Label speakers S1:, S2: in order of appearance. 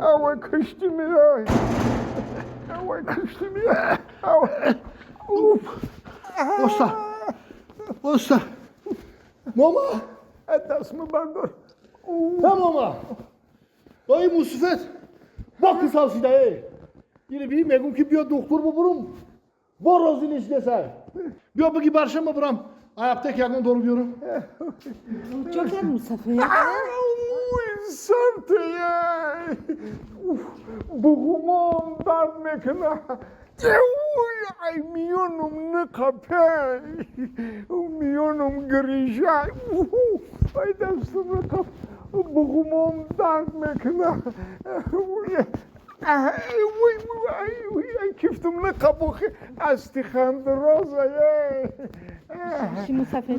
S1: Авай, куштими, авай, куштими.
S2: Оста, оста, мома.
S1: Дастма бардор.
S2: Ҳа, мома, ой, мусуфет бо кисал шида э. Ире би мегум, ки биё, духтур бубурум, бо розӣ нишидесай. Биё, биги барша, ма бурам ай аптека ягон дору биёрам.
S3: Чо кард мусафир?
S1: Сартия, буғумом дард мекуна. Ай, миёнум нақапе, миёнум грижа. Ай, дастум нақап, буғумом дард мекуна. Ай, кифтум нақабохи остеохондроза.
S3: Чи, мусафир?